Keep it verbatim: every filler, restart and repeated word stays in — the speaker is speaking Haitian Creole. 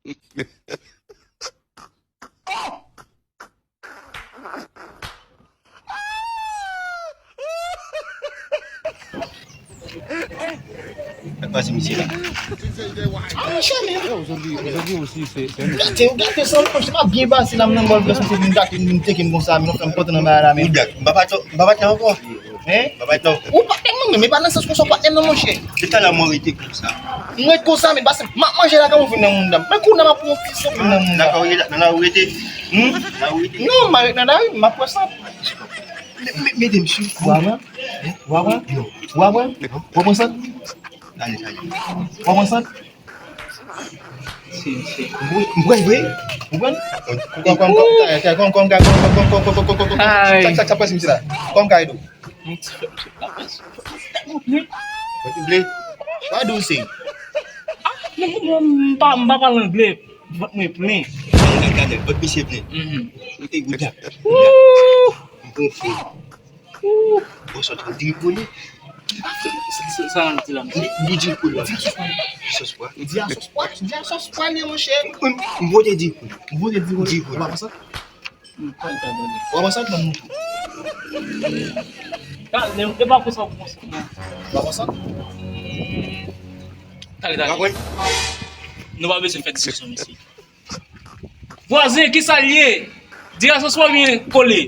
Sa k pase misye la? Ah, monchè, men. Yo, jodi, jodi osi, se, se yon... Gate, ou gate, san, monchè, m ap byen pase la, m nan mòd, lè misye vin gate m, vin teke m konsa, men, nou fè m kontan nan bagay la, men. Ou dat, m pa patnè, m pa patnè ankò. Hein? M pa patnè ankò. Ou patnè m, men, men pa nan sans konsa w patnè m nan, monchè. Se talè mwen rete konsa. M ret konsa, men, paske m ap manje la, kòman w vin nan mouda m? Men kounye a m ap pran yon ti sòt nan mouda m. Nan lari, nan lari w rete? Hmm? Nan lari w rete? Non, m a ret nan lari, m ap pran sòt. Me-, me-, mete m sou. Ou a pran? Ou a pran? Non. Ou a pran? Ou a pran sòt? Gade sa. Ou a pran sòt? Si, si. M pran vre? Ou pran? Konn, konn, konn, konn, konn, konn, konn, konn, sa, sa, sa pase misye la? Konn kay do. Yon ti fè misye la pase. Ou ple? Ou ple? Wa douse. Ah, m, m, m, m pa, m pa pale angle. Vant mwen plen. Gade, gade, vant misye plen. Mhm. Ou te gouda. Wouh! M pran fou. Bon, sòt an diri pouli. Sa, sa, sa, sa, sa, m di la, misye. Li, li diri pouli. Sòs pwa. Di a sòs pwa, di a sòs pwa, li, monchè. M, m vote diri pouli. M vote diri pouli. Diri pouli. Ou pa konsa? M pa, m pa tande. Ou pa konsa? Ban m montre. Talè, e pa konsa pou konsa. Ou pa konsa? Talè, talè. Ou pa konsa? Nou pa bezwen fè diskisyon, mesye. Vwazen, kisa l ye? Di a sòs pwa oubyen kole?